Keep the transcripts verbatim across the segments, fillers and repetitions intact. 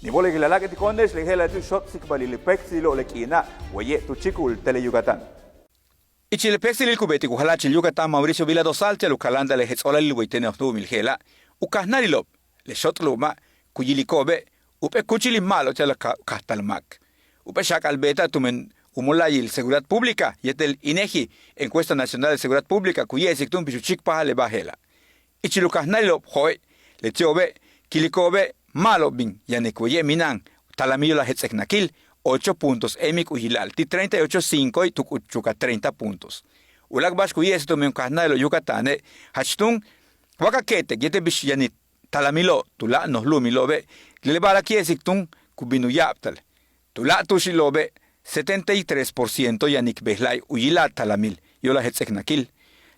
Kin wóolik in láak'intiko'one'ex le je'ela' tu xóot' tsikbalil le péektsilo' le k'iina' waye' tu chíikul Tele Yucatán. Ichil le péektsilil ku beetik u jala'achil Yucatán Mauricio Vila Dosal ti'al u kaláanta'al le jets'óolalil way te' noj lu'umil je'ela', u kajnáalilo'ob le xóot' lu'uma' ku yiliko'obe' jump'éel kúuchil ma'alob ti'al u kajtal máak. Jump'éel xaak'al beeta'ab tumen u mola'ayil Seguridad Pública yéetel INEGI, Encuesta Nacional de Seguridad Pública, ku ye'esik túun bix u chíikpajal le ba'al je'ela'. Ichil u kajnáalilo'ob Jo'e', leti'obe' ku yiliko'obe' ma'alob bin yanik waye' mina'an talamil yo'olal jets'eknakil, ocho puntos éemik u yila'al ti' treinta y ocho cinco tu k'uchuk a treinta puntos. U láak' ba'ax ku ye'esik tumen u kajnáalilo'ob Yucatane' jach túun wa ka ke'etik yéetel bix yanik talamilo'ob tuláakal noj lu'umilo'obe', le ba'ala' ku ye'esik túun ku bin u ya'abtal. Tuláakal tu'uxilo'obe' setenta y tres por ciento yanik bejla'e' u yila'al talamil yo'olal jets'eknakil.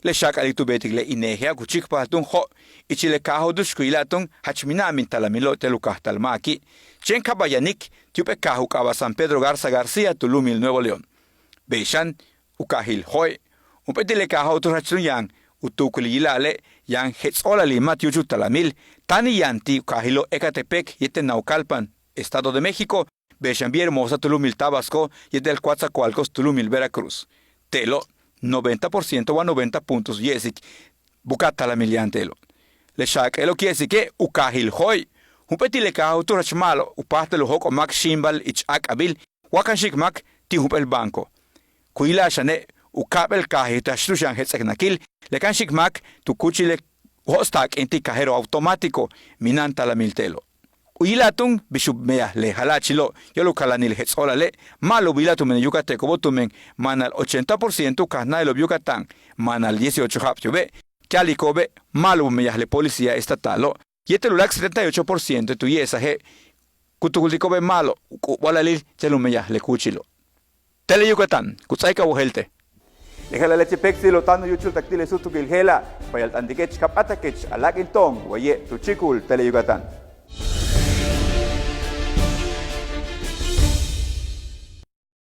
Le xaak'alil tu beetik le INEGIa' ku chíikpajal túun Jo'e', ichil le kaajo' tu'ux ku yila'al túun jach mina'an bin talamilo'ob ti'al u kajtal máaki', chéen ka'aba'yanik ti' jump'éel kaaj u k'aaba' San Pedro Garza García tu lu'umil Nuevo León. Bey xan u kaajil Jo'e', jump'éel ti' le kaajo' tu'ux jach túun yaan u tuukulil yila'ale' yaan jets'óolalil ma' ti' yúuchul talamil, táanil yaan ti' u kaajilo' Ecatepec yéetel Naucalpan, Estado de México, bey xan Villahermosa tu lu'umil Tabasco yéetel Coatzacoalcos tu lu'umil Veracruz. Te'elo' noventa por ciento wa noventa puntos ye'esik buka'aj talamil yaan te'elo'. Le xaak'alo' ku ye'esike' u kaajil Jo'e', jump'éel ti' le kaajo' tu'ux jach ma'alob u páajtal u jóok'ol máak xíimbal ich áak'abil wa kan xi'ik máak ti' jump'éel banco. Ku yila'al xane' u ka'ap'éel kaajil jach tu'ux yaan jets'eknakil le kan xi'ik máak tu kúuchil le jo'os taak'in ti' cajero automático, mina'an talamil te'elo'. U yila'al túun bix u meyaj le jala'achilo' yo'olal u kaláanil jets'óolale', ma'alob u yila'al tumen le yucateco'obo' tumen maanal ochenta por ciento u kajnáalilo'ob Yucatán, maanal dieciocho ja'ab ti'obe' ku ya'aliko'obe' ma'alob u meyaj le policía estatalo', yéetel u láak' setenta y ocho por ciento tu ye'esaje' ku tukultiko'obe' ma'alob u k'u'uba'alalil ti'al u meyaj le kúuchilo'. Tele Yucatán ku ts'áaik a wojéelte. Le je'ela' leti' péektsilo' táan u yúuchul tak ti' le súutukil je'ela', payal t'antikech ka p'áatakech a láak'into'on waye' tu chíikul Tele Yucatán.